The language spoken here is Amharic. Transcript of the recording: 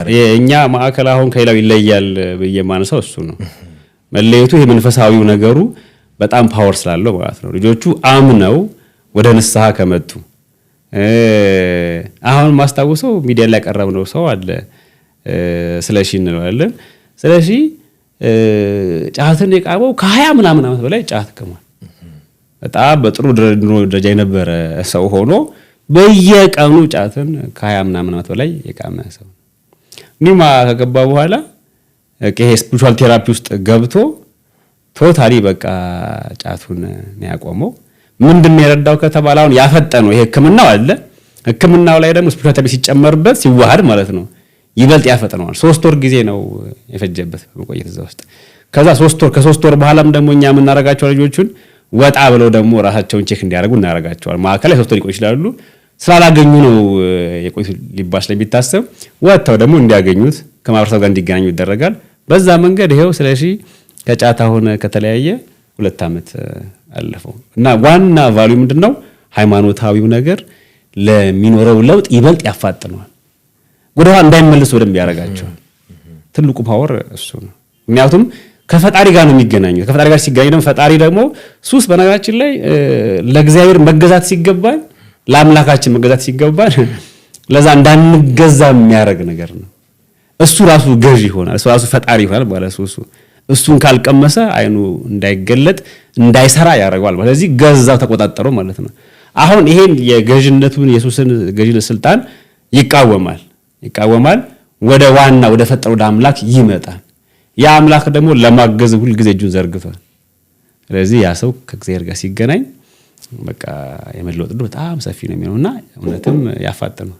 የእኛ ማዕከል አሁን ከሌላው ይለያል ብዬ የማነሳው እሱ ነው። መለየቱ ይሄ መንፈሳዊው ነገሩ በጣም power ስላለው ማለት ነው። ልጆቹ አምነው ወደ ንስሐ ከመጡ፣ አሁን ማስታውሰው ሚዲያ ላይ ያቀረብነው ሰው አለ፣ ስለሺ እንለዋለን። ስለሺ ጫትን የቃመው ከ20 ምናምን ዓመት በላይ ጫት ቅሟል። በጣም በጥሩ ኑሮ ደረጃ የነበረ ሰው ሆኖ በየቀኑ ጫትን ከ20 ምናምን ዓመት በላይ የቃመ ሰው ኒማ ከገባ በኋላ ይሄ spiritual therapy ውስጥ ገብቶ totally በቃ ጫቱን ነው ያቆመው። ምንድን ነው የረዳው ከተባለ አሁን ያፈጠነው ይሄ ሕክምናው አለ። ሕክምናው ላይ ደግሞ spiritual therapy ሲጨመርበት፣ ሲዋሃድ ማለት ነው፣ ይበልጥ ያፈጥነዋል። 3 ወር ጊዜ ነው የፈጀበት መቆየት እዛ ውስጥ። ከዛ 3 ወር ከ3 ወር በኋላም ደግሞ እኛ የምናደርጋቸው ልጆቹን ወጣ ብለው ደግሞ ራሳቸውን check እንዲያደርጉ እናደርጋቸዋል። ማዕከል ላይ 3 ወር ሊቆዩ ይችላሉ። ስላላገኙ ነው የቆዩት ሊባል ስለሚታሰብ ወጥተው ደግሞ እንዲያገኙት፣ ከማህበረሰብ ጋር እንዲገናኙ ይደረጋል። በዛ መንገድ ይሄው ስለሺ ከጫት አሁን ከተለያየ 2 ዓመት አለፈው። እና ዋና value ምንድን ነው? ሃይማኖታዊው ነገር ለሚኖረው ለውጥ ይበልጥ ያፋጥነዋል። ወደኋላ እንዳይመለሱ በደንብ ያደርጋቸዋል። ትልቁ power እሱ ነው። ምክንያቱም ከፈጣሪ ጋር ነው የሚገናኙት። ከፈጣሪ ጋር ሲገናኙ ደግሞ ፈጣሪ ደግሞ ሱስ በነገራችን ላይ ለእግዚአብሔር መገዛት ሲገባን፣ ለአምላካችን መገዛት ሲገባን ለዛ እንዳንገዛ የሚያደርግ ነገር ነው። እሱ ራሱ ገዥ ይሆናል። እሱ ራሱ ፈጣሪ ይሆናል ማለት ሱሱ እሱን ካልቀመሰ አይኑ እንዳይገለጥ፣ እንዳይሰራ ያደርገዋል። ስለዚህ ገዛው፣ ተቆጣጠረው ማለት ነው። አሁን ይሄን የገዥነቱን፣ የሱስን ገዥነት ስልጣን ይቃወማል። ወደ ዋና ወደ ፈጠረው ወደ አምላክ ይመጣል። ያ አምላክ ደግሞ ለማገዝ ሁልጊዜ እጁን ዘርግቷል። ስለዚህ ያ ሰው ከእግዚአብሔር ጋር ሲገናኝ በቃ የመለወጥ ዕድሉ በጣም ሰፊ ነው የሚሆነው እና እውነትም ያፋጥነዋል።